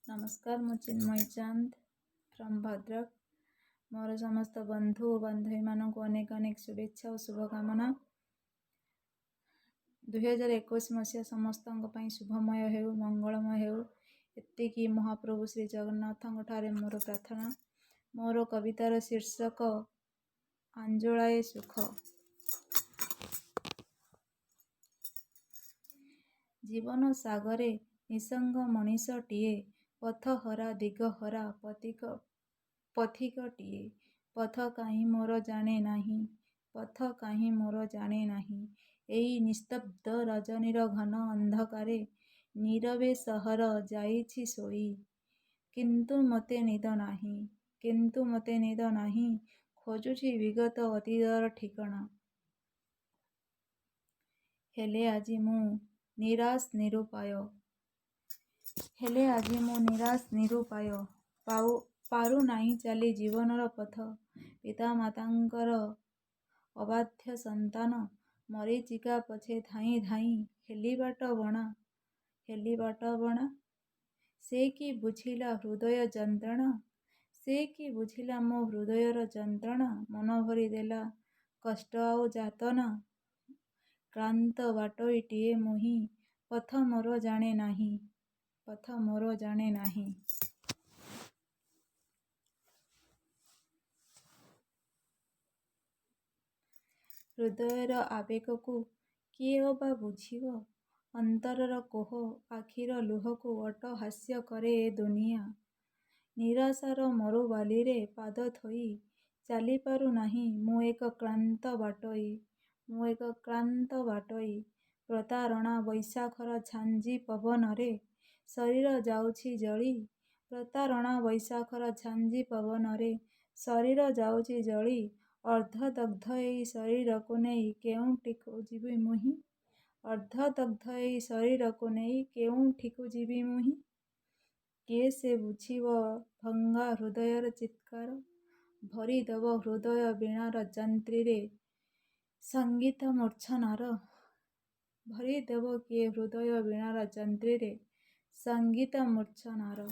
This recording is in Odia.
ନମସ୍କାର, ମୁଁ ଚିନ୍ମୟୀ ଚାନ୍ଦ ଫ୍ରମ୍ ଭଦ୍ରକ। ମୋର ସମସ୍ତ ବନ୍ଧୁ ଓ ବାନ୍ଧବୀମାନଙ୍କୁ ଅନେକ ଅନେକ ଶୁଭେଚ୍ଛା ଓ ଶୁଭକାମନା। 2021 ମସିହା ସମସ୍ତଙ୍କ ପାଇଁ ଶୁଭମୟ ହେଉ, ମଙ୍ଗଳମୟ ହେଉ, ଏତିକି ମହାପ୍ରଭୁ ଶ୍ରୀ ଜଗନ୍ନାଥଙ୍କ ଠାରେ ମୋର ପ୍ରାର୍ଥନା। ମୋର କବିତାର ଶୀର୍ଷକ ଆଞ୍ଜୁଳାଏ ସୁଖ। ଜୀବନ ସାଗରେ ନିଃସଙ୍ଗ ମଣିଷଟିଏ, ପଥହରା ଦିଗହରା ପଥିକଟିଏ। ପଥ କାହିଁ ମୋର ଜାଣେ ନାହିଁ, ପଥ କାହିଁ ମୋର ଜାଣେ ନାହିଁ, ଏଇ ନିସ୍ତବ୍ଧ ରଜନୀର ଘନ ଅନ୍ଧକାରେ। ନୀରବେ ସହର ଯାଇଛି ଶୋଇ, କିନ୍ତୁ ମୋତେ ନିଦ ନାହିଁ, କିନ୍ତୁ ମୋତେ ନିଦ ନାହିଁ, ଖୋଜୁଛି ବିଗତ ଅତୀତର ଠିକଣା। ହେଲେ ଆଜି ମୁଁ ନିରାଶ ନିରୁପାୟ, ହେଲେ ଆଜି ମୁଁ ନିରାଶ ନିରୁପାୟ, ପାରୁନାହିଁ ଚାଲି ଜୀବନର ପଥ। ପିତାମାତାଙ୍କର ଅବାଧ୍ୟ ସନ୍ତାନ, ମରୀଚିକା ପଛେ ଧାଇଁ ଧାଇଁ ହେଲି ବାଟବଣା, ହେଲି ବାଟବଣା। ସେ କି ବୁଝିଲା ହୃଦୟ ଯନ୍ତ୍ରଣା, ସେ କି ବୁଝିଲା ମୋ ହୃଦୟର ଯନ୍ତ୍ରଣା, ମନ ଭରି ଦେଲା କଷ୍ଟ ଆଉ ଯାତନା। କ୍ଳାନ୍ତ ବାଟୋଇଟିଏ ମୁହିଁ, ପଥ ମୋର ଜାଣେ ନାହିଁ, ପଥ ମୋର ଜାଣେ ନାହିଁ। ହୃଦୟର ଆବେଗକୁ କିଏ ଅବା ବୁଝିବ? ଅନ୍ତରର କୋହ, ଆଖିର ଲୁହକୁ ଅଟ୍ଟହାସ୍ୟ କରେ ଏ ଦୁନିଆ। ନିରାଶାର ମରୁବାଲିରେ ପାଦ ଥୋଇ ଚାଲିପାରୁ ନାହିଁ ମୁଁ ଏକ କ୍ଳାନ୍ତ ବାଟୋଇ, ମୁଁ ଏକ କ୍ଳାନ୍ତ ବାଟୋଇ। ପ୍ରତାରଣା ବୈଶାଖର ଝାଞ୍ଜି ପବନରେ ଶରୀର ଯାଉଛି ଜଳି, ପ୍ରତାରଣା ବୈଶାଖର ଝାଞ୍ଜି ପବନରେ ଶରୀର ଯାଉଛି ଜଳି, ଅର୍ଦ୍ଧଦଗ୍ଧ ଏଇ ଶରୀରକୁ ନେଇ କେଉଁଠିକୁ ଯିବି ମୁହିଁ, ଅର୍ଦ୍ଧଦଗ୍ଧ ଏଇ ଶରୀରକୁ ନେଇ କେଉଁଠିକୁ ଯିବି ମୁହିଁ? କିଏ ସେ ବୁଝିବ ଭଙ୍ଗା ହୃଦୟର ଚିତ୍କାର, ଭରିଦେବ ହୃଦୟ ବୀଣାର ଯନ୍ତ୍ରୀରେ ସଙ୍ଗୀତ ମୂର୍ଚ୍ଛନାର, ଭରିଦେବ କିଏ ହୃଦୟ ବୀଣାର ଯନ୍ତ୍ରୀରେ ସଙ୍ଗୀତ ମୂର୍ଚ୍ଛନାର।